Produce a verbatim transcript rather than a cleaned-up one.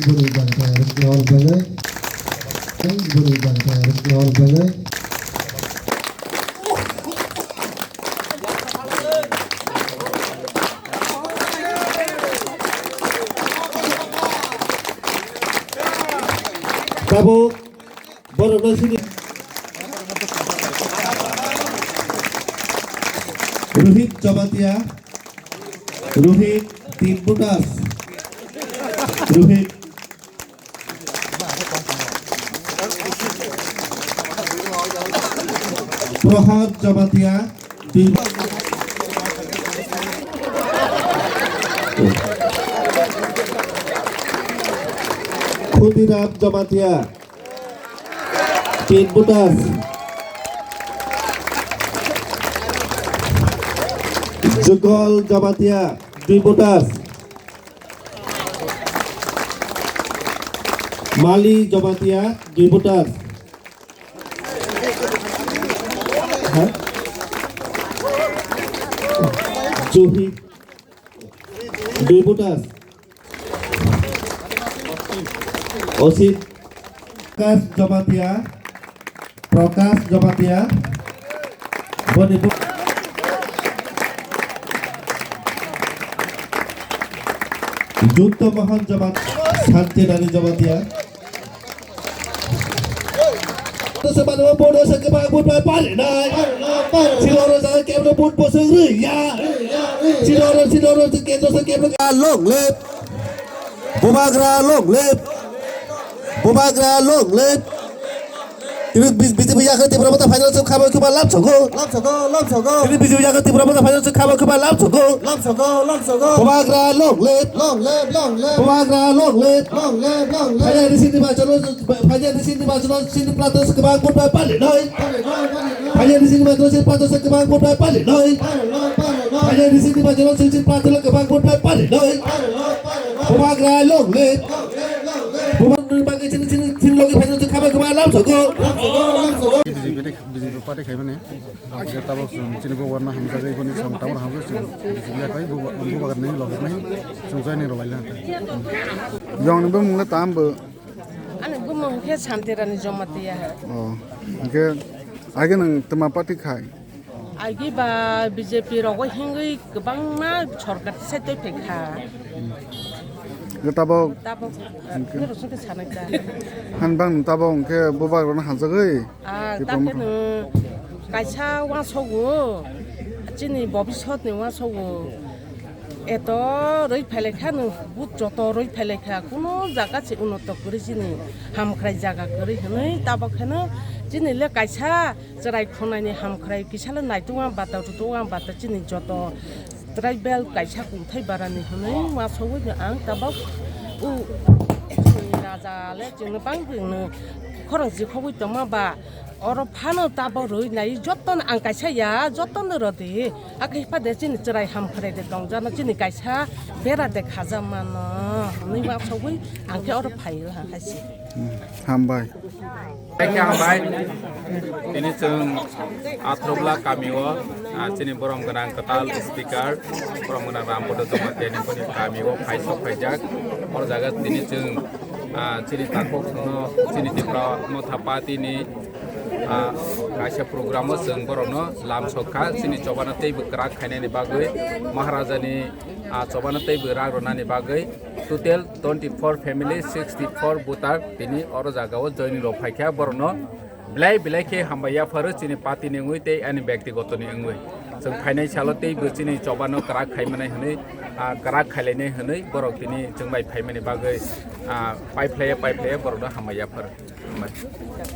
Bwrwi bangkha rwkna hor bagwi. Bwrwi bangkha rwkna hor bagwi. Tabuk borokno sini. Rohit Jamatia, Rohit Timbutas, Rohit Prohad Jamatia, Dui-, Khudiram Jamatia, Tin Butas, Jugol Jamatia, Dui Butas, Mali Jamatia, Dui Butas. Ha? Juhi. Dui Butas. Osit. Prakash Jamatia. Prakash Jamatia. Boni bu-, Junto Mohan Jamatia. Santi Rani Jamatia. Sebab bodo sekebak but pai pari nai. Silo ro jaga kebro but boseng ri ya. Silo ro, silo ro kendro se kebro. Long live. Bubagra long live. Bubagra long live. Tini B J P yakhe Tipra Motha final se khamai khuma lam sogo. Lam sogo, lam sogo. Tini B J P yakhe Tipra Motha final se khamai khuma lam sogo. Lam sogo, lam sogo. Bubagra long live. Long live, long live. Bubagra long live. Long live, long live. Phaiyani sini bachalo, phaiyani sini bachalo sini prato se kebang vote bai pali noi. Pali noi, pali noi. Phaiyani sini bachalo sini prato se kebang vote bai pali noi. Pali noi, pali noi. Phaiyani sini bachalo sini prato se kebang vote bai pali noi. Pali noi, pali noi. Bubagra long live. Long live, long live. Bubagra bagwi sini sini sini logi phaiyani khamai khuma lam sogo. Lam sogo, lam sogo. B J P ni, B J P party khaimani. Hingke tabok chwng chini bubagrano hamjagwi boni samung tangmani hamjagwi chwng B J P yakhai buba-, bubagrani loge nai chwng joining rwlaina. Yongni bumung le tam bo? Ani bumung khe Santirani Jamatia. Oh, hingke age nwng twma party khai? Agi ba B J P rogo hingwi kwbangma sorkar se twi phaikha. Hingke tabok? Tabok hingke? Nirok sungke sanai ta. Han bang tabok hingke bubagrano hamjagwi? Ah, Tipra tamkhe Motha. Nwng kaisa uansukgo, chini bobisotni uansukgo. Eto rwi phailaikha nwng, but joto rwi phailaikha, kuno jaga se unoto kwrwi chini hamkhrai jaga kwrwi hwnwi tabok kheno chini le kaisa chwrai khwnaini hamkhrai kisalo naitukma bata rutukma bata chini joto Tribal kaisa kungthai barani hwnwi uansugwi ang tabok u raja le chwngno bang bwino khorang jikhogwi tongma ba oro phano tabok rwi nai jotono ang kaisa ya jotono rw di akhe hwnkhe de chini chwrai hamkhrai de tongjano chini kaisa bera de khajakmano hwnwi uansugwi ang khe oro phaio hwnkhe se. Hmm, hambai. Khe hambai. Tini chwng Athrubla kamio, ah, chini borom gwnang kwtal speaker, borom gwnang Rambodo Jamatia ni boni kamio phai sok phaijak. Or jaga tini chwng, ah, chini takhuk no chini Tipra Motha Party ni, ah, kaisa program o chwng borok no lam sok kha. Chini chobana tei bwkrak khainani bagwi Maharaja ni, ah, chobana tei bwkrak rwnani bagwi total twenty four family, sixty four voter tini oro jaga o joining rok phaikha, borok no belai belai khe hambai yapharo chini party ni wngwi tei ani byaktigoto ni wngwi. Chwng phainai salo tei bo chini choba no kwrak khai manai hwnwi, ah, kwrak khailainai hwnwi borok tini chwng bai phaimani bagwi, ah, paiphlaiya paiphlaiya borok no hambai yapharo. Hambai.